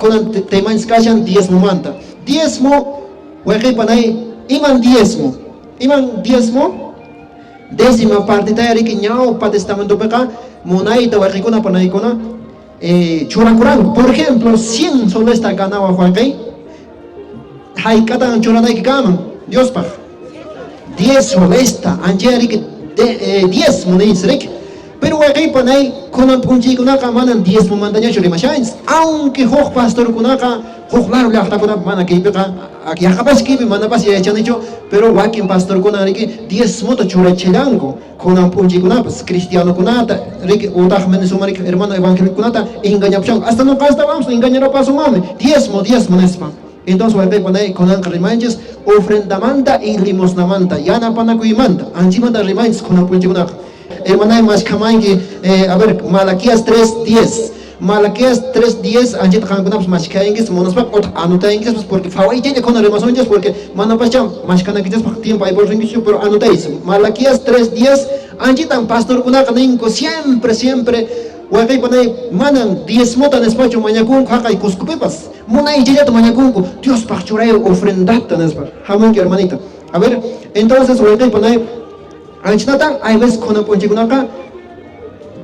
Kunan temanchis kashan diezmomanta. Diezmo, wayqey panay, iman diezmo? Iman diezmo? Décima partitaya riki ñawpa testamentopiqa munayta wayqeykuna panaykuna churakuranku. Por ejemplo, 100 solesta ganawaq wayqey, hayk'atan churanayki kanman Diospaq? 10 solesta, anchaya riki diezmo ninchis riki. Pero wayqey panay, kunan p'unchaykunaqa manan diezmomantañachu rimashanchis, aunque huk pastorkunaqa huk laru llaqtakunapi mana kaypiqa, yaqapas kaypi manapas yachanichu, pero wakin pastorkunan riki diezmota churachillanku kunan p'unchaykunapas cristianokunata riki utaqmi nisunman riki hermano evangélicokunata engañapushanku, hasta noqastawanpas engañarapasunmanmi diezmo diezmo nispa. Entonces wayqey panay, kunanqa rimanchis ofrendamanta y limosnamanta, yanapanakuymanta, anchimanta rimanchis kunan p'unchaykunaqa. Hermanay maskhamanki, a ver, Malaquías 3:10. Malaquías 3:10 anchita qankunapas maskhayankichis munaspaqa utaq anotayankichis porque phawaychaylla kunan rimasunchis porque manapaschá maskhanakichispaq tiempo ayparusunkichis pero anotaychis. Malaquías 3:10 anchitan pastorkunaqa ninku siempre siempre wayqey panay manan diezmota nispachu mañakunku haqay Cuscopipas munaychayllata mañakunku Diospaq churay ofrendata nispa. Hamunki hermanita. A ver, entonces wayqey panay anchinatan hay veces kunan p'unchaykunaqa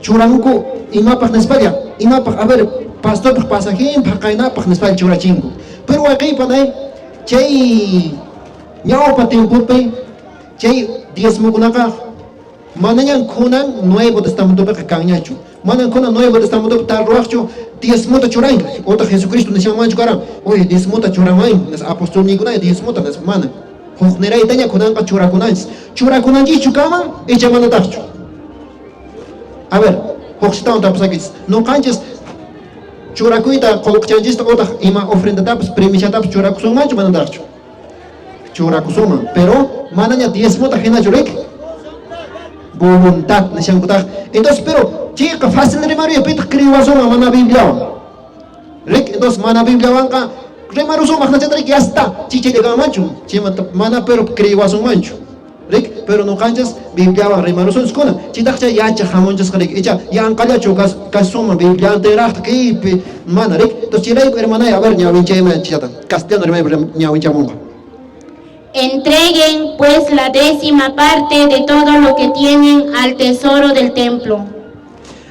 churanku imapaq nispalla, imapaq, a ver, pastorpaq pasajinpaq qaynapaq nispalla churachinku. Pero wayqey panay chay ñawpa tiempopi chay diezmokunaqa manañan kunan Nuevo Testamentopiqa kanñachu. Manan kunan Nuevo Testamentopi tarruwaqchu diezmota churanki utaq Jesucristo nishanmanchu karan, oye diezmota churaman nispa apostolninkunaya diezmota nispa, mana. Hukniraytaña kunanqa churakunanchis. Churakunanchischu kaman icha manataqchu? A ver, hukchitawan tapusaykichis. Noqanchis churakuyta qullqichanchista utaq ima ofrendatapas primiciatapas churakusunmanchu manataqchu? Churakusunman, pero manaña diezmota hinachu riki? Voluntad nishankutaq. Entonces, pero chayqa fácil rimaruya, pitaq creewasunman mana Bibliawan? Riki, entonces mana Bibliawanqa rimarusunman hinachata riki, ya está, chichaylla kanmanchu, chaymanta mana pero creewasunmanchu. Riki, pero noqanchis Bibliawan rimarusunchis kunan. Chaytaq chay yachaq hamunchisqa riki, icha yanqallachu kasunman Bibliantiraqta kaypi mana riki. Entonces chayrayku hermanay, a ver ñawinchayman chayta, castellano rimaypi ñawinchamunqa. Entreguen pues la décima parte de todo lo que tienen al tesoro del templo.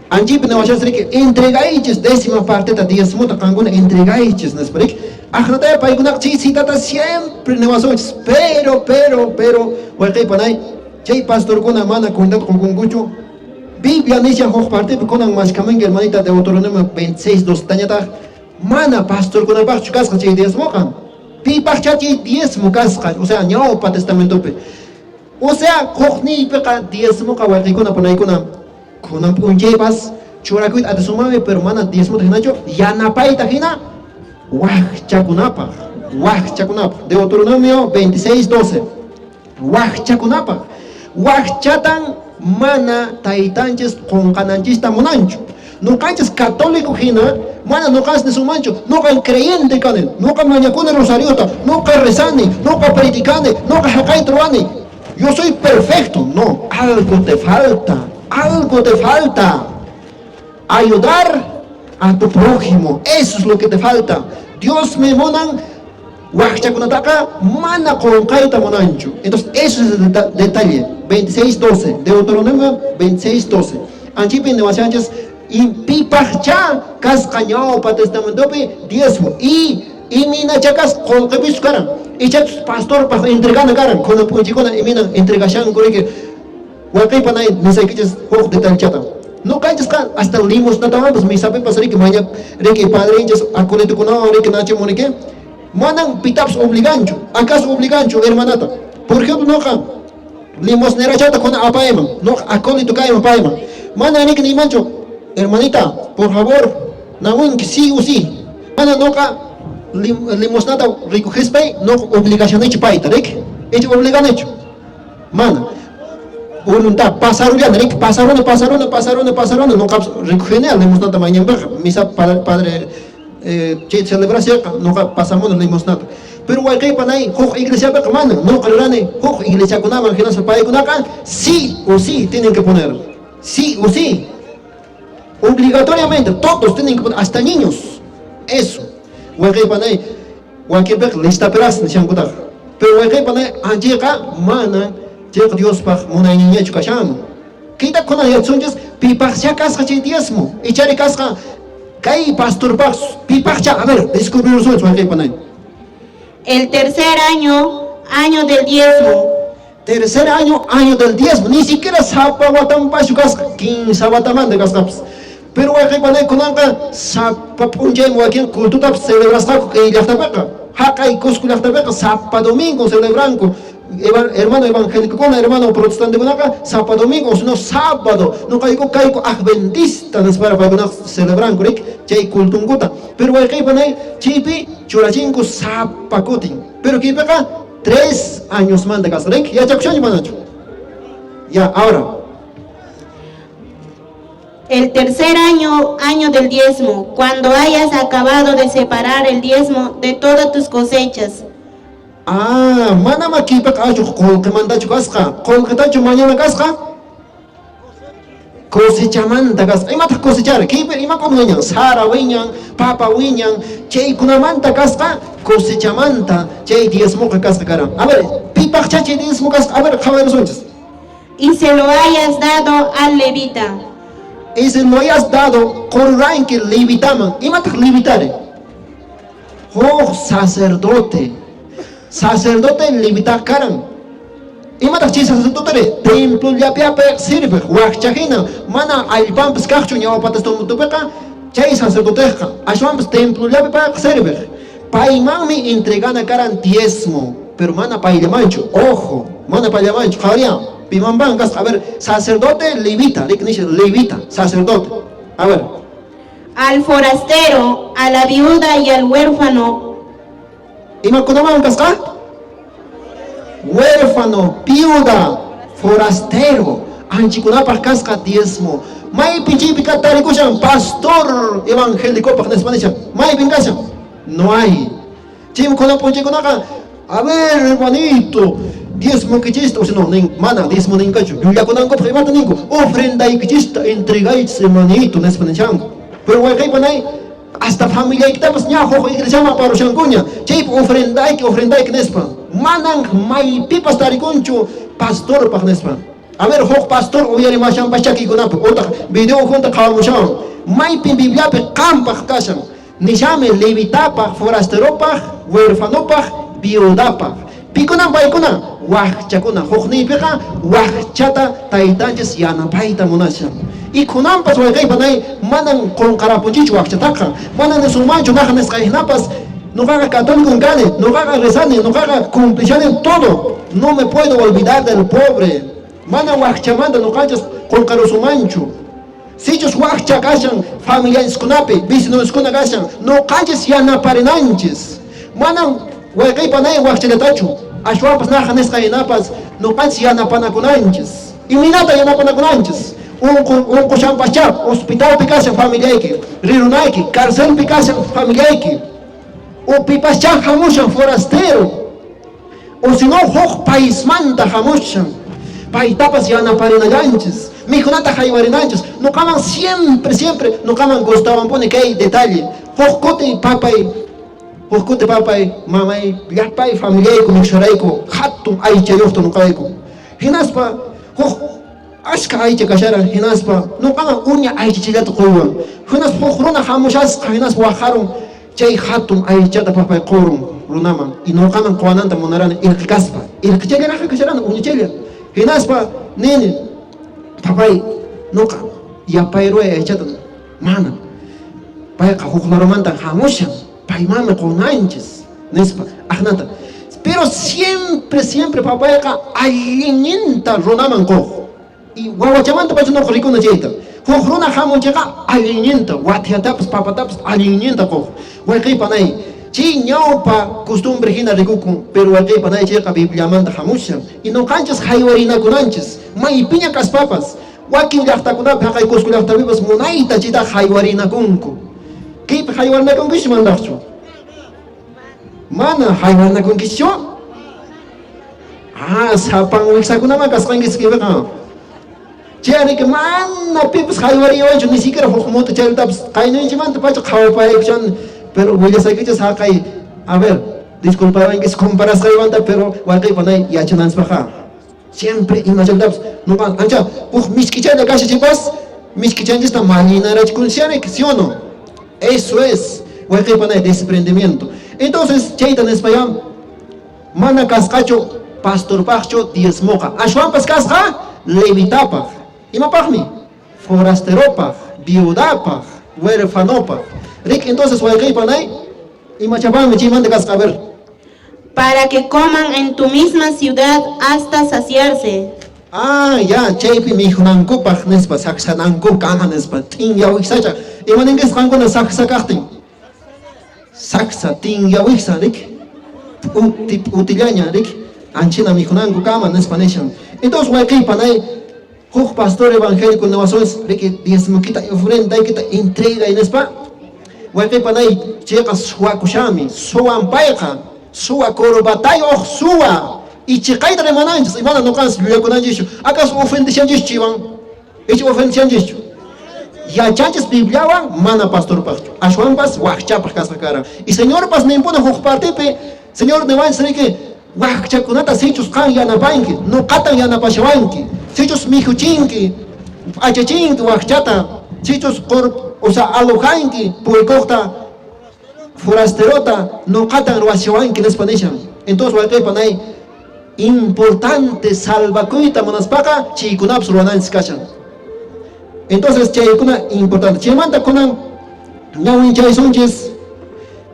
Anchipi niwashas riki, entregaychis décima parteta diezmota qankuna entregaychis nispa riki. Aqnataya paykunaqa chay citata siempre niwasunchis, pero wayqey panay, chay pastorkuna mana cuentata qukunkuchu. Biblia nishan huk partipi kunan maskhamanki hermanita Deuteronomio 26:2 tañataq mana pastorkunapaqchu kasqa chay diezmoqa. Pipaqcha chay diezmo kasqa, o sea, ñawpa testamentopi. O sea, hukniypiqa diezmoqa wayqeykuna panaykuna kunan p'unchaypas churakuyta atisunmanmi, pero mana diezmota hinachu yanapayta hina wajchakunapaq, wajchakunapaq. Deuteronomio 26:12. Wajchakunapaq. Wajchatan mana taytanchis qunqananchista munanchu. Noqanchis católico hina mana noqanchis nisunmanchu, noqan creyente kani, noqa mañakuni rosariota, noqa rezani, noqa predicani, noqa haqayta ruwani. Yo soy perfecto. No, algo te falta, algo te falta. Ayudar a tu prójimo, eso es lo que te falta. Dios me munan wajchakunataqa mana qunqayta munanchu. Entonces, eso es el detalle. 26:12, Deuteronomio 26:12. Anchipi niwashanchis y pipaqcha kasqa ñawpa testamentopi diezmo y imaynacha kasqa qullqipichu karan. Ichachus pastorpaq entregana karan, kunan p'unchaykuna imaynan entregashanku riki. Wayqey panay nisaykichis huk detallechata. Noqanchisqa hasta limosnatawanpas misapipas riki maña riki padrenchis acolitokunawan riki nachimun riki manan pitapas obliganchu. ¿Acaso obliganchu hermanata? Por ejemplo, noqa limosnerachata kunan apayman, noqa acólito kayman payman. Mana riki niymanchu, hermanita, por favor, nawinki sí o sí. Mana noqa limosnata recogispay noqa obligashanichu payta, riki? Icha obliganichu? Mana. Voluntad, pasarullana, riki, pasaruna, pasaruna, pasaruna, pasaruna, noqapas recogini limosnata mañanpiqa, misa padre chay celebracionqa noqa pasamuni limosnata. Pero wayqey panay huk iglesiapiqa mana, noqa rurani huk iglesiakunaman hinaspa paykunaqa sí o sí tienen que poner. Sí o sí. Obligatoriamente todos tienen que poner, hasta niños. Eso. Wayqey panay, wakinpiqa listapiraqsi nishankutaq. Pero wayqey panay, anchayqa mana chayqa Diospaq munayninñachu kashanman. Kayta kunan yachsunchis pipaqcha kasqa chay diezmo. Ichari kasqa kay pastorpaq pipaqcha, a ver, descubrirsunchis wayqey panay. El tercer año, año del diezmo. Tercer año, año del diezmo. Ni siquiera sapa watanpaschu kasqa, kinsa watamanta kasqapas. Pero wayqey panay, kunanqa sapa p'unchaymi wakin cultotapas celebrasqaku kay llaqtapiqa. Haqay Cusco llaqtapiqa sapa domingo celebranku. Hermano evangélicokuna, hermano protestantekunaqa sapa domingo, o sino sábado, noqayku kayku adventista nispara paykunaqa celebranku rik chay cultunkuta. Pero wayqey panay, chaypi churachinku sapa kutin. Pero kaypiqa 3 añosmanta kasqa rik, yachakushanchu manachu? Ya, ahora. El tercer año, año del diezmo, cuando hayas acabado de separar el diezmo de todas tus cosechas. Ah, mana makiypiqa achu qullqimantachu kasqa. Qullqitachu mañana kasqa? Cosechamanta kasqa. Imataq cosechar? Kaypi imakuna wiñan? Sara wiñan, papa wiñan, chaykunamanta kasqa, cosechamanta chay diezmoqa kasqa karan. A ver, pipaqcha chay diezmo kasqa? A ver, qhawarisunchis. Y se lo hayas dado al levita. Y se lo hayas dado quranki levitaman. Imataq levitari? Huk sacerdote. Sacerdote levita karan. Imataq chay sacerdote? Templo llapiapi sirviq wakcha hina, mana allpanpas kaqchu ñawpa testamentopiqa chay sacerdoteqa, ashwanpas templo llapi payqa sirviq. Paymanmi entregana karan diezmo, pero mana payllamanchu. Ojo, mana payllamanchu. Qhawariyan, pimanpan kasqa? A ver, sacerdote levita, rik nisha levita, sacerdote. A ver. Al forastero, a la viuda y al huérfano. Imakunaman kasqa? Huérfano, viuda, forastero. Anchikunapaq kasqa diezmo. Maypin chaypi tarikushan pastor evangélicopaq nispa nishan? Maypin kashan? No hay. Chaymi kunan p'unchaykunaqa, a ver, hermanito, diezmo kichista, o sea, no, nin, mana diezmo ninkachu, llullakunankupaq imata ninku? Ofrendaykichista entregaychis, hermanito, nispa nishanku. Pero wayqey panay, hasta familiaykitapas ña huk iglesiaman aparushankuña, chaypi ofrendayki, ofrendayki nispa. Manan maypipas tarikunchu pastorpaq nispa. A ver, huk pastor uyarimashanpas chakiykunapi, utaq video junta qhawamushawan. Maypin Bibliapi qampaq kashan? Nishami levitapaq, forasteropaq, huerfanopaq, viudapaq. Pikunan paykuna? Wakchakuna. Hukniypiqa wakchata taytanchis yanapayta munashan. Y kunanpas wayqey panay, manan qunqarapunchichu wakchataqa. Manan nisunmanchu naqa nisqa hinapas, noqaqa católico kani, noqaqa rezani, noqaqa cumplishani todo. No me puedo olvidar del pobre. Mana wakchamanta noqanchis qunqarusunmanchu. Sichus wakcha kashan familianchiskunapi, vecinoskuna kashan, noqanchis yanaparinanchis. Manan wayqey panay wakchallatachu, ashwanpas naqa nisqa hinapas noqanchis yanapanakunanchis. Imaynata yanapanakunanchis? Unqushanpaschá, hospitalpi kashan familiayki, rirunayki, carcelpi kashan familiayki. O pipaschá hamushan forastero, o si no huk paismanta hamushan. Paytapas yanaparinallanchis, mikhunata haywarinanchis. Noqaman siempre, siempre, noqaman gustawanpuni kay detalle. Huk kuti papay, huk kuti papay, mamay, llapay familiayku mikhusharayku, hatun aychayuqta noqayku. Hinaspa huk ashka aycha kasharan, hinaspa noqaman uña aychachillata quywan. Hinaspa huk runa hamushasqa, hinaspa waqarun chay hatun aychata papay qurun runaman. Y noqaman quwananta munarani irqi kaspa. Irqichallaraqqa kasharani, uñachalla. Hinaspa nini, papay, noqa yapay ruway aychata, mana. Payqa huk larumantan hamushan, paymanmi qunanchis, nispa. Aqnata. Pero siempre, siempre papayqa allinninta runaman quq. Y wawachamanta pacha noqa rikuna chayta. Huk runa hamun chayqa allinninta, wathiatapas, papatapas allinninta quq. Wayqey panay, chay ñawpa costumbre hina rikukun, pero wayqey panay, chayqa Bibliamanta hamushan. Y noqanchis haywarinakunanchis, maypiña kaspapas, wakin llaqtakunapi, haqay Cusco llaqtapipas munayta chayta haywarinakunku. Kaypi haywarinakunkichu manaqchu? Mana haywarinakunkichu? Ah, sapan wiksakunaman kasqankichis kaypiqa. Chayriki mana pipas haywariwanchu, ni siquiera huk moto chaytapas qayninchimanta pacha qhawapaykushan. Pero willasaykichis haqay, a ver, disculpawankichis comparasqaymanta, pero wayqey panay yachananchikpaqqa. Siempre imachantapas nuqa ancha huk misk'ichalla kasha chaypas misk'ichanchista mallinarachikunshanik, ¿sí o no? Eso es, wayqey panay, desprendimiento. Entonces, chayta nispaya mana kasqachu pastorpaqchu diezmoqa. Ashwanpas kasqa levitapaq. Imapaqmi? Forasteropaq, viudapaq, huerfanopaq. Rik, entonces, wayqey panay, imachapanmi chaymanta kasqa, a ver. Para que coman en tu misma ciudad hasta saciarse. Ah, ya, chaypi mikhunankupaq nispa, saksanankukama nispa, t'inyawijsacha. Imaninkichis qankuna saksa kaqtin? Saksa, tinyawijsa, rik? P'uti, p'utillaña, rik? Anchina mikhunankukama nispa nishan. Entonces, wayqey panay, huk pastor evangélico niwasunchis, riki, diezmokita, ofrendaykita entregay nispa. Wayqey panay, chayqa suwakushanmi, suwan payqa, suwa corbatayuq suwa. Ichiqayta rimananchis, imana nuqanchis llullakunanchischu. Acaso ofendishanchischu chaywan? Icha ofendishanchischu? Yachanchis Bibliawan mana pastorpaqchu, ashwanpas wakchapaq kasqa karan. Y Señorpas ninpuni huk partipi, Señor niwanchis riki, wakchakunata sichus qan yanapanki, nuqatan yanapashawanki. Sichus mikhuchinki, p'achachinki wakchata, sichus o sea, alojanki purikuqta, forasterota, nuqatan ruwashawanki nispa nishan. Entonces, wayqey panay, importante salvakuyta munaspaqa chaykunapas ruwananchis kashan. Entonces, chaykuna importante. Chaymanta kunan ñawinchaysunchis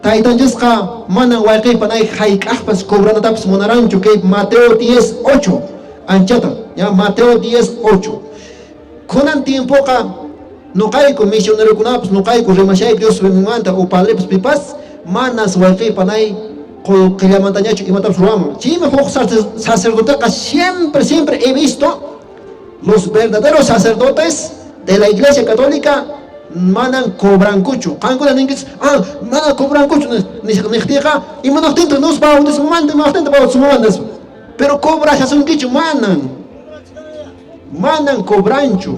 taytanchisqa manan wayqey panay hayk'aqpas cobranatapas munaranchu kay Mateo 10, 8 anchata. Ya, Mateo 10, 8. Kunan tiempoqa nuqayku misionerokunapas nuqayku rimashayku Dios manta o padrepas pipas manas wayqey panay qullqillamantañachu imatapas ruwaman. Chaymi huk sacerdoteqa siempre, siempre he visto los verdaderos sacerdotes de la Iglesia Católica manan cobrankuchu. Qankuna ninkichis, ah, mana cobrankuchu niqtiyqa, imanaqtintaq nos bautismomanta, imanaqtintaq bautismomanta nispa. Pero cobrashasunkichu manan. Manan cobranchu.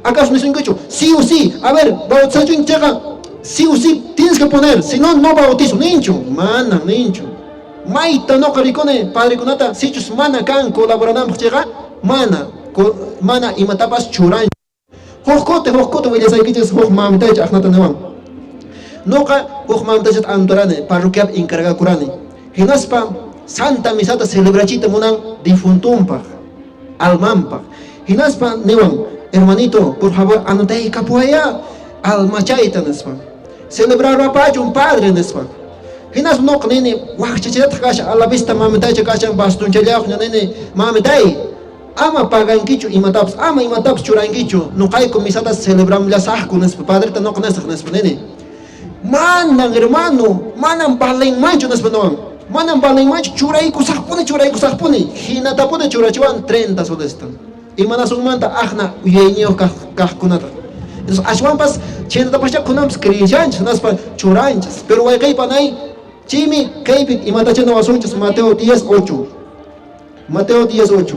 ¿Acaso nisunkichu? Sí o sí. A ver, bautizachun chayqa, sí o sí tienes que poner, si no, no bautizo. Ninchu, manan ninchu. Mayta noqa rikuni padrekunata sichus mana kan colaborananpaq chayqa, mana, mana imatapas churanchu. Huk kuti willasaykichis huk mamitaycha aqnata niwan. Noqa huk mamitaychata anturani, parroquiapi encargakurani. Hinaspa Santa Misata celebrachiyta munan difuntunpaq, almanpaq. Hinaspa niwan, hermanito, por favor, anotaykapuwaya almachayta nispa. Celebrarapachun padre nispa. Hinaspa noqa nini, wakchachallataq kashan, a la vista mamitaycha kashan, bastonchallayuqña nini, mamitay, ama pagankichu imatapas, ama imatapas churankichu, nuqayku misata celebramllasaqku nispa, padreta noqa nisaq nispa nini. Manan hermano, manan valenmanchu nispa niwan. Manan valenmanchu churaykusaqpuni, churaykusaqpuni. Hinatapuni churachiwan 30 solesta. Imanasunmanta aqna uyayniyuq kaqkunata. Entonces, ashwanpas chaynatapascha kunanpas creyeshanchis, hinaspa churanchis. Pero wayqey panay, chaymi kaypi imatacha niwasunchis Mateo 10, 8. Mateo 10, 8.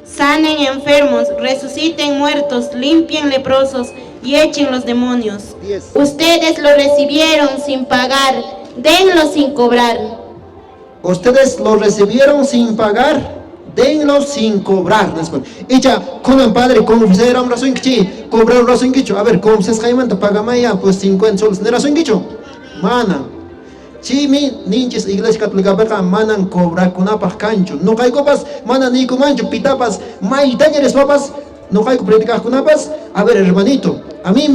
Sanen enfermos, resuciten muertos, limpien leprosos y echen los demonios. 10. Ustedes lo recibieron sin pagar, denlo sin cobrar. Ustedes lo recibieron sin pagar, denlo sin cobrar. Icha, kunan padre, confesaram rasunkichi, cobrar rasunkichu. A ver, confesasqaymanta pagamaya, pues 50 soles. ¿Ni rasunkichu? Mana. Chaymi ninchis Iglesia Católicapiqa manan cobrakunapaq kanchu. Nuqaykupas mana niykumanchu pitapas maytaña rispapas nuqayku predicaqkunapas, a ver, hermanito, a mí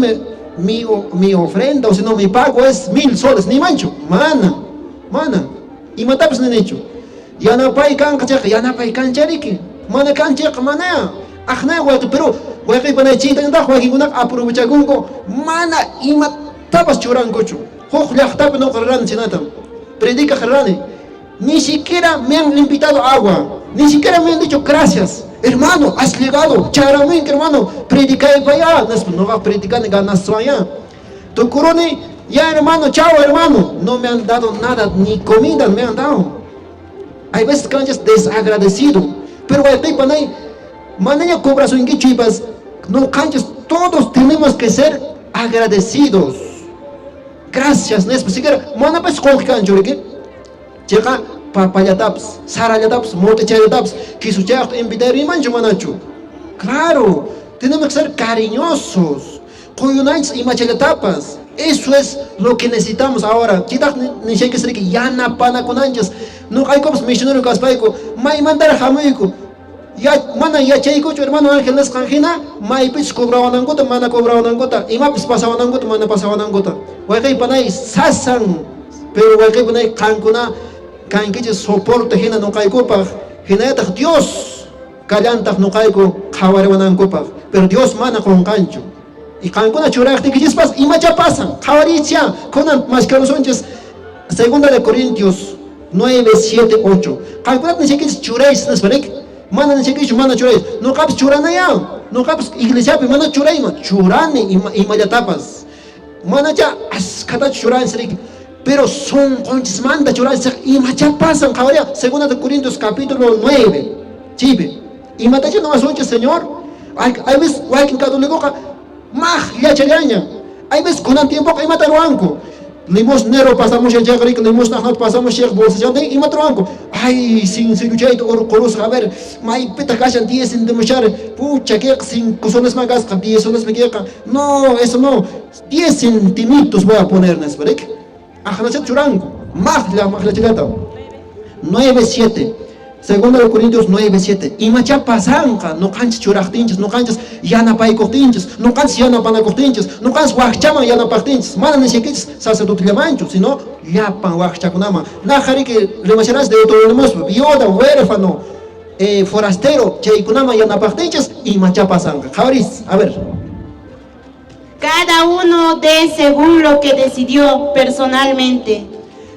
mi ofrenda, o si no, mi pago es 1000 soles, nimanchu. Mana, mana. Imatapas ninichu. Yanapay kanqa chayqa, yanapay kanchariki. Mana kan chayqa, mana. Aqnay wayqi, pero wayqi panay chaytañataq wakinkunaqa aprovechakunku, mana imatapas churankuchu. Huk llaqtapi nuqa rirani chinata. Predicaq rirani. Ni siquiera me han invitado agua. Ni siquiera me han dicho gracias. Hermano, has llegado. Charaminki, hermano. Predicay para allá. Nuqa predicani ganaswanya. Tukuruni, ya hermano, chao hermano. No me han dado nada, ni comida me han dado. Hay veces que antes desagradecido. Pero wayqey panay, manaña cobrasunkichu ipas, no canchas, todos tenemos que ser agradecidos. Gracias nispa, siquiera manapas qullqi kanchu riki. Chayqa papallatapas, sarallatapas, motichallatapas, quisuchayuqta invitarimanchu manachu? Claro, tenemos que ser cariñosos. Quyunanchis imachallatapas. Eso es lo que necesitamos ahora. Chaytaq nishaykichis riki yanapanakunanchis. Nuqaykupas misionero kaspayku, maymantaraq hamuyku. Ya, mana yachaykuchu hermano Ángel nisqan hina, maypichus cobrawanankuta, mana cobrawanankuta, imapis pasawanankuta, mana pasawanankuta. Wayqey panay sasan, pero wayqey panay qankuna kankichis soporte hina nuqaykupaq, hinallataq Dios kallantaq nuqayku qhawariwanankupaq, pero Dios mana qunqanchu. Y qankuna churaqtiykichispas imacha pasan, qhawariychá, kunan maskharusunchis Segunda de Corintios 9, 7, 8. Qankunata nishaykichis churaychis nispa riki. Mana nishaykichu mana churaychis. Nuqapas churanayá. Nuqapas iglesiapi mana churayman. Churani imallatapas. Manacha askhatachu churanchis riki. Pero sunqunchismanta churanchis imacha pasan qhawariya. Segunda de Corintios capítulo 9. Chaypi. Imatacha nuwasunchis Señor? Hay veces wakin católicoqa maqllachallaña. Hay veces kunan tiempoqa imata ruwanku. Limosnero pasamushan chayqa riki limosna pasamushan bolsachanta imata ruwanku. Ay, sinsilluchayta urqurusqa, a ver, maypitaq kashan 10 céntimochari, pucha kayqa 5 soles kasqa, 10 soles kayqa. No, eso no. 10 centimitos voy a poner nispa riki. Aqnachata churanku. Maqlla, maqllachallata. 9, 7. Segunda de Corintios 9, 7. Imacha pasanqa nuqanchis churaqtinchis, nuqanchis yanapaykuqtinchis, nuqanchis yanapanakuqtinchis, nuqanchis waqchaman yanapaqtinchis. Mana nishaykichis sacerdotellamanchu, sino llapan waqchakunaman. Naqa riki rimasharanchis Deuteronomio, viuda, huérfano, forastero, chaykunaman yanapaqtinchis, imacha pasanqa. Qhawaris, a ver. Cada uno dé según lo que decidió personalmente.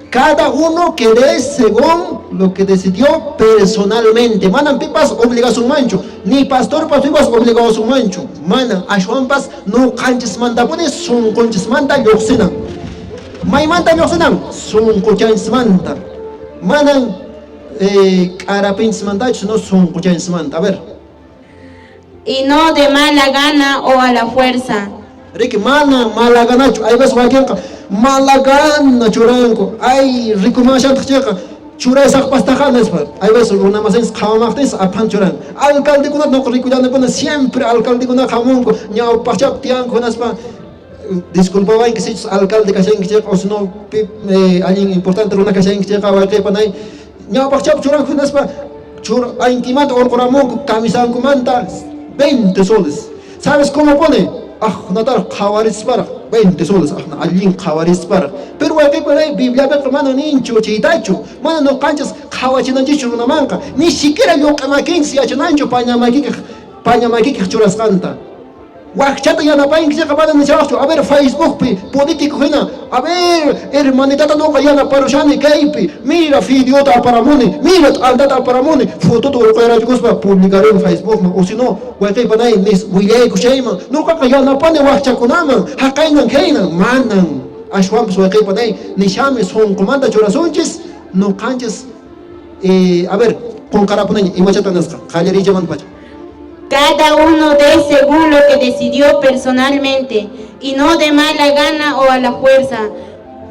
Cada uno que dé según lo que decidió personalmente. Manan pipas obligasunmanchu. Ni pastorpas pipas obligasunmanchu. Manan ashwanpas nuqanchismantapuni sunqunchismanta lluqsinan. Maymanta lluqsinan? Sunquchanchismanta. Manan k'arapinchismantachu, sino sunquchanchismanta. A ver. Y no de mala gana o a la fuerza. Riki mana mala ganachu. Hay veces wakinqa mala gana churanku. Ay, rikumashataq chayqa churaysaqpastaqa nispa. Hay veces runa masinchis qhawamaqtinchis aphan churan. Alcaldekunata nuqa rikullanipuni siempre alcaldekuna hamunku ñawpaqchapi tiyanku hinaspa disculpawanki sichus alcalde kashanki chayqa o sino allin importante runa kashanki chayqa wayqey panay ñawpaqchapi churanku hinaspa chur ankimanta urquramunku camisankumanta 20 soles. ¿Sabes cómo pone? Aqnataraq qhawarisparaq 20 soles aqna allin qhawarisparaq. Pero wayqey panay Bibliapiqa mana ninchu chaytachu. Mana nuqanchis qhawachinanchischu runamanqa. Ni siquiera lluq'a makinchis yachananchu paña makikiq churasqanta. Waqchata yanapanki chayqa mana nishawaqchu. A ver, Facebookpi político hina. A ver, hermanitata nuqa yanaparushani kaypi. Mira videota aparamuni, mira t'antata aparamuni. Fotota urqayrachikuspa publicaruni Facebookman. O si no, wayqey panay nis willayku chayman. Nuqaqa yanapani waqchakunaman, haqaynan kaynan. Manan. Ashwanpas wayqey panay nishami sunqumanta churasunchis, nuqanchis a ver, qunqarapunaña imachata nisqa. Qallariychamanta pacha. Cada uno dé según lo que decidió personalmente y no de mala gana o a la fuerza.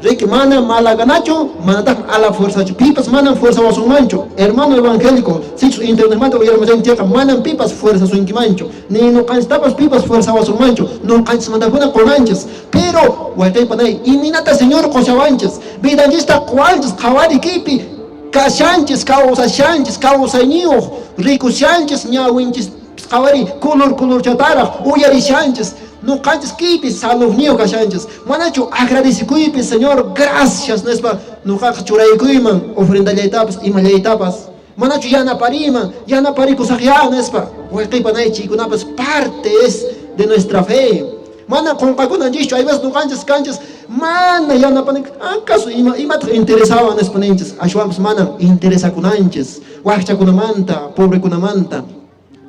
Riki mana mala ganachu, manataq a la fuerzachu. Pipas manam fuerza wasunmanchu. Hermano evangélico, sichus internetmanta uyarimashanki chayqa manam pipas fuerza sunkimanchu. Ni nuqanchistapas pipas fuerza wasunmanchu. Nuqanchismantapuna qunanchis. Pero, wayqey panay, imaynata Señor qushawanchis? Vidanchista quwanchis qhawari kaypi kashanchis, kawsashanchis, kawsayniyuq, rikushanchis, ñawinchis qhawari color colorchataraq uyarishanchis. Nuqanchis kaypi saludniyuq kashanchis. Manachu agradecikuypi Señor, gracias nispa nuqaqa churaykuyman ofrendallaytapas, imallaytapas. Manachu yanapariman, yanaparikusaqya nispa. Wayqey panay chaykunapas parte es de nuestra fe. Mana qunqakunanchischu, hay veces nuqanchis kanchis mana yanapanik, acaso imataq interesawan nispa ninchis, ashwanpas mana interesakunanchis, waqchakunamanta, pobrekunamanta.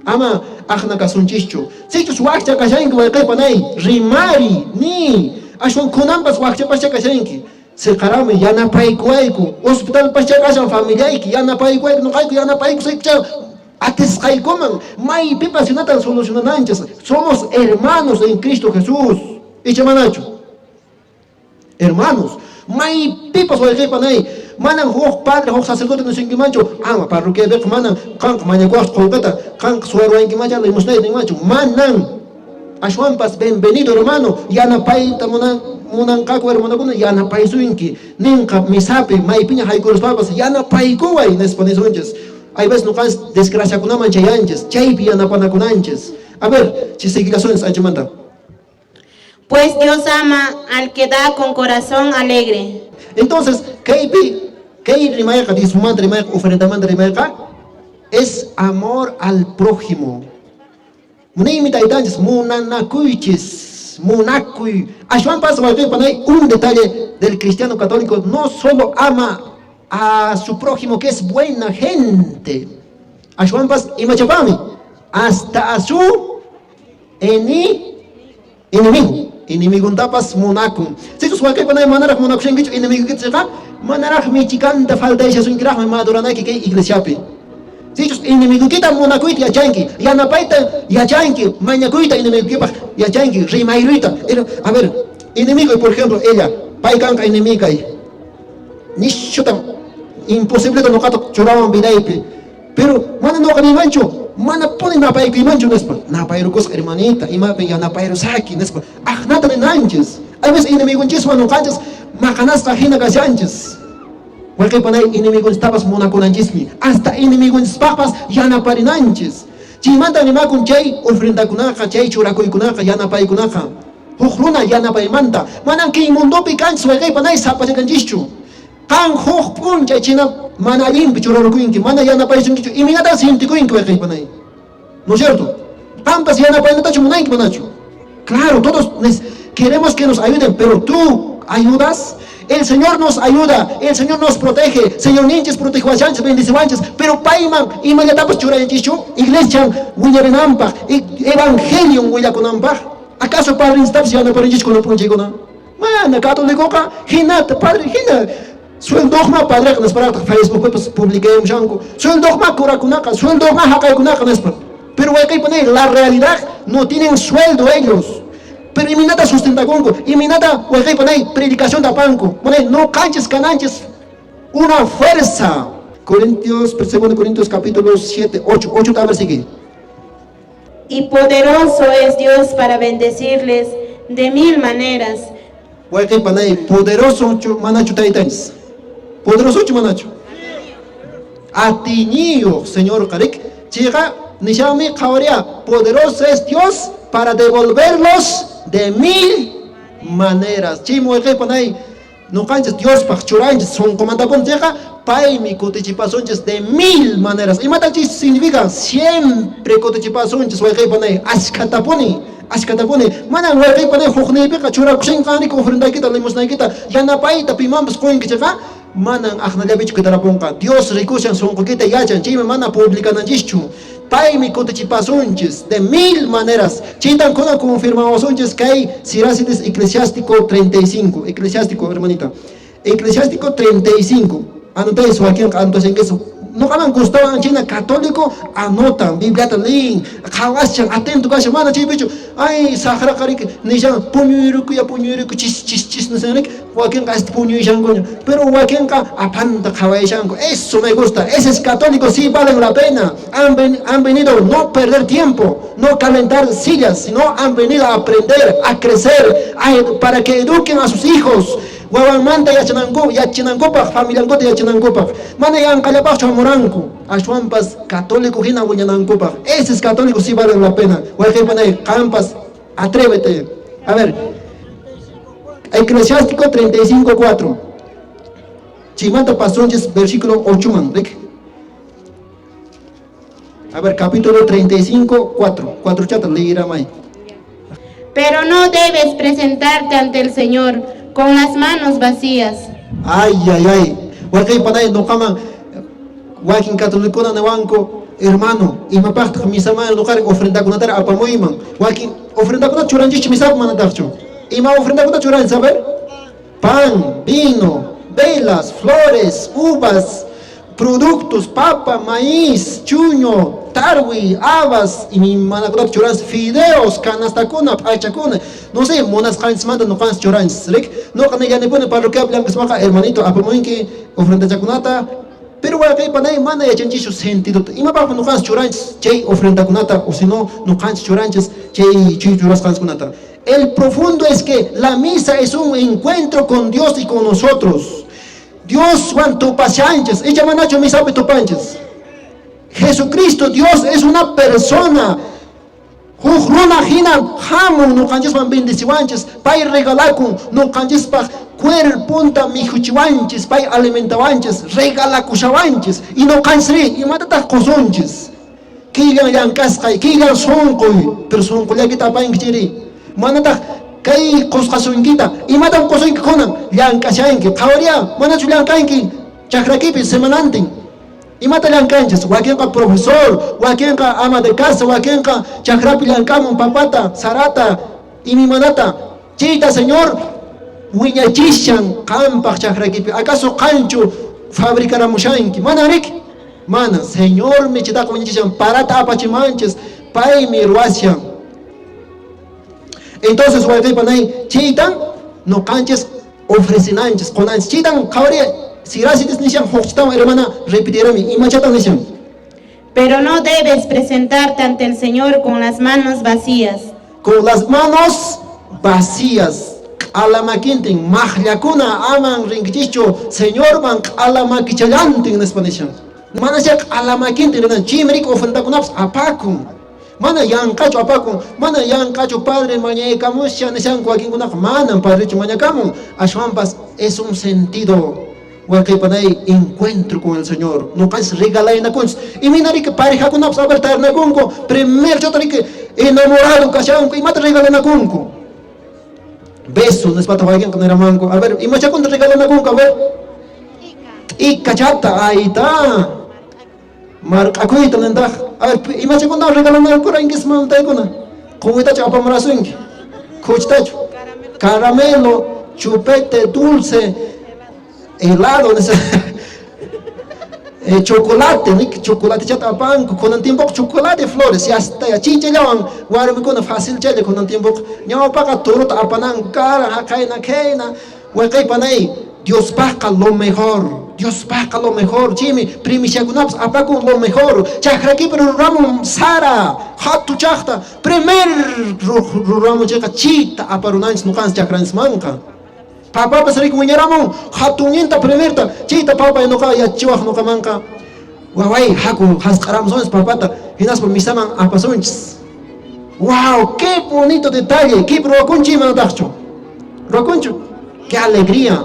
Ama aqna kasunchischu. Sichus waqcha kashanki wayqey panay, rimari, ni, ashwan kunanpas waqchapascha kashanki. Siqarami yanapaykuwayku, hospitalpascha kashan familiayki, yanapaykuwayku, nuqayku yanapaykusaykucha atisqaykuman, maypipas hinatan solucionananchis. Somos hermanos en Cristo Jesús. Icha manachu? Hermanos, maypipas wayqipanay, manan huk padre, huk sacerdote nisunkimanchu, ama parroquiapiqa manan qanqa mañakuwaqchu qullqita, qanqa suwaruwankimancha limosnayta ninmanchu, manan. Ashwanpas bienvenido hermano, yanapayta munanqaku hermanokuna yanapaysunki, ninqa misapi maypiña haykuruspapas yanapaykuway nispa nisunchis. Hay veces ñuqanchis desgraciakunaman chayanchis, chaypi yanapanakunanchis. A ver, seguillasunchis anchumanta. Pues Dios ama al que da con corazón alegre. Entonces, kaypi, kay rimayqa, diezmomanta rimayqa, ofrendamanta rimayqa, es amor al prójimo. Munaymi taytanchis, munanakuychis, munakuy. Ashwanpas wayqipanay, un detalle del cristiano católico, no solo ama a su prójimo que es buena gente, ashwanpas imachapami, hasta a su enemigo. Enemiguntapas munakun. Sichus wayqipanay manaraq munakushankichu enemigoykichikqa, manaraqmi chikanta faltayshasunkirakmi maduranayki kay iglesiapi. Sichus enemigoykita munakuyta yachanki, yanapayta yachanki, mañakuyta enemigoykipaq yachanki, rimayruyta. A ver, enemigo, por ejemplo, ella, pay kanqa enemigay. Nishuta imposibleta ñuqata churawan vidaypi. Pero mana ñuqa niymanchu, mana puni napaykuymanchu nispa. Napayrukusqa hermanita, imapi yanapayrusaki nispa. Aqnata ninanchis. A veces enemigonchiswan ñuqanchis maqanasqa hina kashanchis. Wayqipanay enemigonchistapas munakunanchismi. Hasta enemigonchispaqpas yanaparinanchis. Chaymanta rimakun chay ofrendakunaqa, chay churakuykunaqa, yanapaykunaqa. Huk runa yanapaymanta. Manan kay mundopi kanchis wayqipanay sapachakanchischu. Qan huk p'unchay china mana allinpi churarukunki, mana yanapaysunkichu, imaynatan sientikuyki wayqipanay? ¿No es cierto? Qampas yanapaynatachu munanki manachu? Claro, todos queremos que nos ayuden, pero tú ayudas. El Señor nos ayuda, el Señor nos protege, Señorninchis protegewanchis, bendiciwanchis, pero payman imallatapas churayanchischu, iglesian willarinanpaq, evangelion willakunanpaq. ¿Acaso padrinchitapas yanaparinchis kunan p'unchaykuna? Mana católicoqa hinata padre hina sueldoqma padreqa nisparaqtaq Facebookpipas publicayamushanku, sueldoqma curakunaqa, sueldoqma haqaykunaqa nispa. Pero wayqiypanay, la realidad no tienen sueldo ellos. Pero imaynata sustentakunku, imaynata wayqiypanay predicación apanku. Munay ñuqanchis kananchis una fuerza. Corintios, 2 Corintios capítulo 7, 8, 8 a ver sigue. Y poderoso es Dios para bendecirles de mil maneras. Wayqipanay, poderoso manachu taytanchis? Poderoso manachu? Atiyniyuq Señor qarik, chayqa nishanmi qhawaria, poderoso es Dios para devolverlos de mil maneras. Chaymi wayqipanay, ñuqanchis Diospaq churanchis sunqumantapuni chayqa, paymi kutichipasunchis de mil maneras. Imata chay significa? Siempre kutichipasunchis wayqipanay, ashkhatapuni, ashkhatapuni. Manan wayqipanay hukniypiqa churakushanqanriki ofrendaykita, limosnaykita, yanapayta pimanpas qunki chayqa, manan aqnallapichu quedarapunqa. Dios rikushan sunqukita yachan, chaymi mana publicananchischu. Paymi kutichipasunchis de mil maneras. Chaytan kuna confirmawasunchis kay Sirácides Eclesiástico 35. Eclesiástico, hermanita. Eclesiástico 35. Anotáis wakinqa anotashankisu. Ñuqaman gustawan china católico anotan, Bibliata leen, qhawashan, atento kashan, mana chaypichu, ay, saqraqa riki, nishan, puñuyrukuya, puñuyruku, chis, chis, chis, nishan riki, wakinqa hasta puñuyshankuña, pero wakinqa apanta qhawayshanku, eso me gusta, ese es católico, sí valen la pena, han venido no perder tiempo, no calentar sillas, sino han venido a aprender, a crecer, para que eduquen a sus hijos. Wawanmanta yachananku, yachinankupaq, familiankuta yachinankupaq. Mana yanqallapaqchu hamuranku, ashwanpas católico hina wiñanankupaq. Ese es católico, sí vale la pena. Wayqipanay, qampas, atrévete. A ver, Eclesiástico 35:4. Chaymanta pasunchis versículo 8 man, rik. A ver, capítulo 35, 4. 4 chata leeramay. Pero no debes presentarte ante el Señor con las manos vacías. Ay, ay, ay. Wayqipanay ñuqaman wakin católicona niwanku, hermano, imapaqtaq misaman ñuqari ofrendakunatara apamuyman. Wakin ofrendakunata churanchikchu misapi manataqchu. Ima ofrendakunata churanchis, a ver? Pan, vino, velas, flores, uvas. Productos, papa, maíz, chuño, tarwi, habas, imaymanakunata churanchis, fideos, canastakuna, p'achakuna, no sé, munasqanchismanta nuqanchis churanchis, rik? Nuqa nillanipuni parroquiapi llank'aspaqa, hermanito, apamunki ofrendachakunata, pero wayqey panay mana yachanchischu sentidota. Imapaqmi nuqanchis churanchis chay ofrendakunata, o si no, nuqanchis churanchis chay churasqanchiskunata. El profundo es que la misa es un encuentro con Dios y con nosotros. Dioswan tupashanchis, icha manachu misapi tupanchis. Jesucristo, Dios es una persona. Huk runa hina hamun nuqanchisman bendeciwanchis, pay regalakun nuqanchispaq cuerponta mikhuchiwanchis, pay alimentawanchis, regalakushawanchis. Y nuqanchisri imatataq qusunchis? Killan llank'asqay, killan sunquy, pero sunqullaykita apanki chiri. Manataq kay qusqasunkita, imatam qusunki kunan? Llank'ashanki, qhawariya, manachu llank'anki chakrakipi semanantin? Imata llank'anchis? Wakinqa profesor, wakinqa ama de casa, wakinqa chakrapi llank'amun papata, sarata, imaymanata. Chayta Señor wiñachishan qampaq chakrakipi. ¿Acaso qanchu fabricaramushanki? Mana riki? Mana, Señormi chaytaqa wiñachishan, parata apachimanchis, paymi ruwashan. Entonces, wayqey panay, chaytan nuqanchis ofrecinanchis, qunanchis. Chaytan qhawariya, Siracides nishan huqchitawan hermana repetirami, imachatan nishan? Pero no debes presentarte ante el Señor con las manos vacías. Con las manos vacías. Q'alamakintin maqllakuna aman rinkichischu Señorman q'alamakichallantin nispa nishan. Mana chay q'alamakintin rinan, chaymi riki ofrendakunapas apakun. Mana yanqachu apakun, mana yanqachu padre mañaykamusha nishanku wakinkunaqa, manam padrechu mañakamun, ashwanpas es un sentido wayqey panay encuentro con el Señor. Nuqanchis regalaynakunchis. Imayna riki parejakunapas a ver tarinakunku, primer chata riki enamorado kashanku, imata regalanakunku? Beso nispata wakinqa niramanku. A ver, imachakunta regalanakunku? A ver. T'ikachata, ayta. Marq'akuyta nintaq. A ver, imachakunta regalanakuranki mamtaykuna? Quwitachu apamurasunki? Khuchitachu? Caramelo, chupete, dulce, helado, chocolate, nik chocolate chata apanku, kunan tiempoqa chocolate flores, ya está, chichallawan warmikuna fácil challa kunan tiempoqa. Ñawpaqa turuta apananku kara, haqayna, khayna, wayqey panay, Diospaqqa lo mejor, Diospaqqa lo mejor, chaymi primiciakunapas apakun lo mejor, chakrakipi ruramun sara, hatuchaqta, primer ruramun chayqa chita aparunanchis nuqanchis chakranchismanqa. Papapas riki wiñaramun hatunninta primerta, chayta papay nuqa yachachiwaq nuqamanqa, waway haku hasq'aramusunchis papata, hinaspa misaman apasunchis. ¡Wow! ¡Qué bonito detalle! ¿Qué ruwakunchis manataqchu? Ruwakunchu? ¡Qué alegría!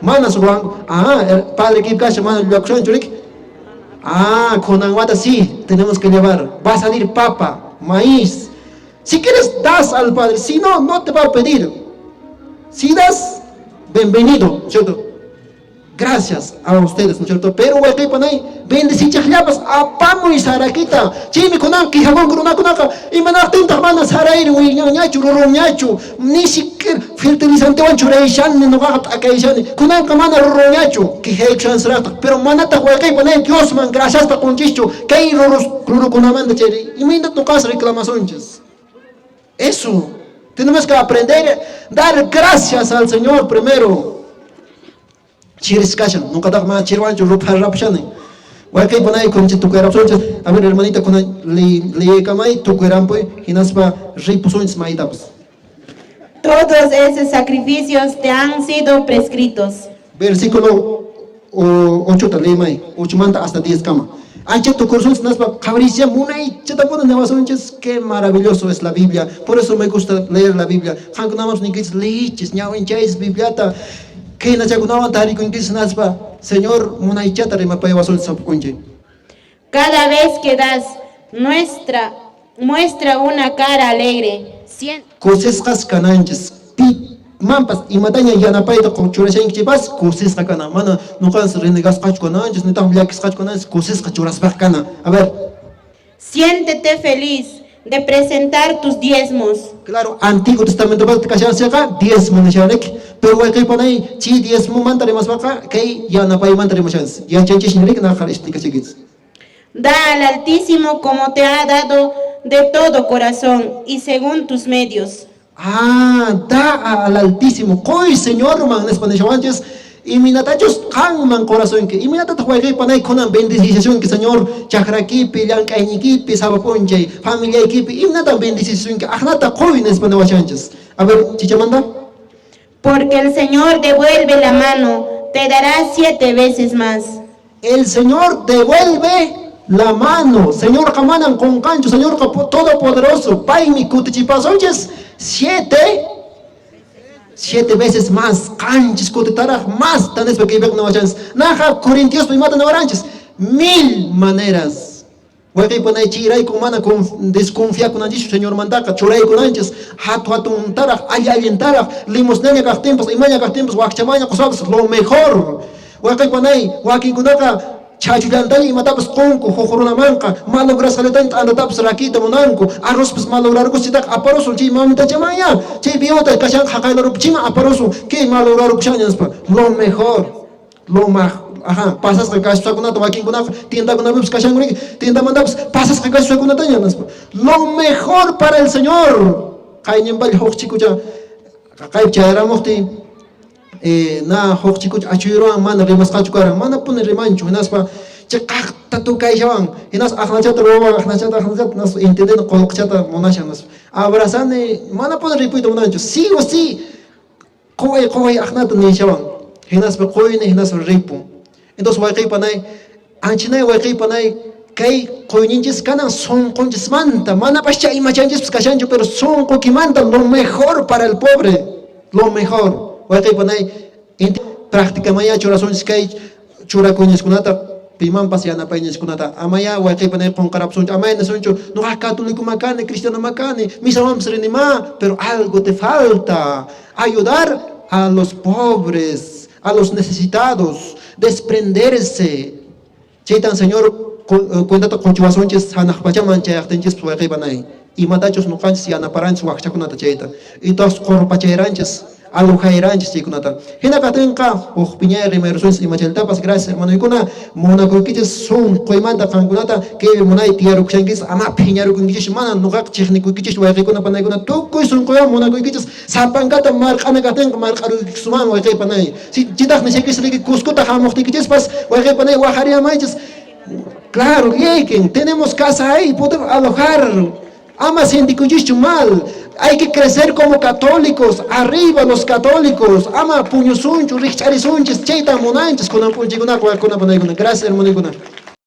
Manas ruwanku. Ah, padre kip kasha mana llullakushanchu riki. Ah, kunan wata sí, tenemos que llevar. Va a salir papa, maíz. Si quieres, das al padre. Si no, no te va a pedir. Si das, bienvenido, ¿cierto? Gracias a ustedes, ¿no es cierto? Pero wayqey panay, bendecichaqllapas apamuy sarakita. Chaymi kunan quejakunku runakunaqa, imanaqtintaq mana sarayri wiñanñachu, rurunñachu, ni siquiera fertilizantewan churayshani, nuqaqa t'akayshani. Kunanqa mana rurunñachu, quejaykushansiraqtaq. Pero manataq wayqey panay Diosman graciasta qunchischu kay rurukunamanta chayri. Imaynata nuqas reclamasunchis? Eso, tenemos que aprender dar gracias al Señor primero. Chiris kashan, nuqataq mana chirwanchu rupharapshani. Wayqey panay kunchi tukuyarapsunchis. A ver, hermanita, kuna liyaykamay tukuyrampuy, hinaspa ripusunchis maytapas. Todos esos sacrificios te han sido prescritos. Versículo 8 leymay, 8 manta hasta 10 kama. Ancha tukursunchis hinaspa qhawarisya munaychatapuni niwasunchis, qué maravilloso es la Biblia. Por eso me gusta leer la Biblia. Qankunamanpas ninkichis leychis, ñawinchaychis Bibliata. Kaynachakunawan tarikunkichis hinaspa Señor munaychata rimapaywasunchis sapukunchik. Cada vez que das nuestra muestra una cara alegre. Kusisqas kananchis. Pimanpas imataña yanapayta churashankichikpas kusisqa kana. Mana nuqanchis renegasqachu kananchis, nitaq llakisqachu kananchis, kusisqa churaspaq kana. A ver. Siéntete feliz. de presentar tus diezmos. Claro, Antiguo Testamento kashansiqa diezmo nishanik, pero wayqi chay diezmomanta rimaspaqa kay yanapaymanta rimashanchis. Yachanchisña riki, naqha explicachikis. Da al Altísimo como te ha dado de todo corazón y según tus medios. Ah, da al Altísimo. Qoy Señorman nispa nishawanchis, imaynatachus qanman corazonki, imaynatataq wayqi panay kunan bendecisunki Señor chakrakipi, llank'aynikipi, sapa p'unchay, familiaykipi, imaynatan bendecisunki, aqnata qoy nispa niwashanchis. A ver, chichamanta. Porque el Señor devuelve la mano, te dará 7 veces más. El Señor devuelve la mano. Señor manan qunqanchu, Señor todopoderoso. Paymi kutichipasunchis 7 veces más. Qanchis kutitaraq más. Tanispa kaypiqa niwashanchis. Naqa Corintios imata niwaranchis? 1000 maneras. Wayqi panay chayrayku mana desconfiakunanchischu Señormantaqa, churaykunanchis hatu hatuntaraq, alli allintaraq, limosnaña kaqtinpas, imaña kaqtinpas, wakchamaña quswapas, lo mejor. Wayqi panay, wakinkunaqa chhachullantaña imatapas qunku huk runamanqa, malograsqallataña t'antatapas rakiyta munanku, arrozpas malograrkus chaytaqa aparusun chay mamitachamanña, chay viuda kashanqa haqaylarupichima aparusun, kay malograrupushanña nispa, lo mejor, lo mejor. Ajá, pasasqa kaspakunata wakinkunaqa tiendakunapipas kashanku, tiendamantapas pasasqa kaspakunataña nispa. Lo mejor para el Señor. Qayninpalla huk chikucha kaypi chayaramuqtin, na huk chikucha achuyruwan mana rimasqachu karan, mana puni rimanchu, hinaspa chay qaqta tukayshawan, hinaspa aqnachata ruwawan, aqnachata, aqnachata, hinaspa intendendo qullqichata munashan, nispa. Abrazani, mana puni ripuyta munanchu, sí o sí, quway, quway aqnata nishawan, hinaspa quyni, hinaspa ripun. Entonces wayqi panay, anchinay wayqi panay, kay quyninchis kanan sunqunchismanta, manapascha imachanchispas kashanchu, pero sunqukimanta lo mejor para el pobre, lo mejor. Wayqi panay, prácticamaya churasunchis kay churakuyniskunata, pimanpas yanapayniskunata. Amaya wayqi panay qunqarapsunchu, amaya nisunchu, nuqa católico makani, cristiano makani, misawanpas rinima, pero algo te falta. Ayudar a los pobres, a los necesitados, desprenderse. Chaytan Señor cuentata quchiwasunchis hanaq pachaman chayaqtinchis wayqi panay. Imatachus nuqanchis yanaparanchis wakchakunata chayta. Itas qurpachayranchis, alujayranchis chaykunata. Hina kaqtinqa huk piñay rimayrusunchis imachaltapas. Gracias hermanoykuna, munakuykichis sunquymanta qankunata kay munay tiyarukushankichis, ama phiñarukunkichis, mana nuqaqa chiqnikuykichis wayqikuna panaykuna, tukuy sunquywan munakuykichis, sapankata marq'ana kaqtinqa marq'aruykisuman wayqi panay. Chitaq nishaykichis riki Cuscota hamuqtiykichispas wayqi panay waqariyamaychis. Claro, lleguen, tenemos casa ahí, podemos alojar. Ama sentikuychischu mal. Hay que crecer como católicos. Arriba los católicos. Ama puñusunchu, rikch'arisunchis, chayta munanchis kunan p'unchaykunaqa wayqikuna panaykuna. Gracias, hermanokuna.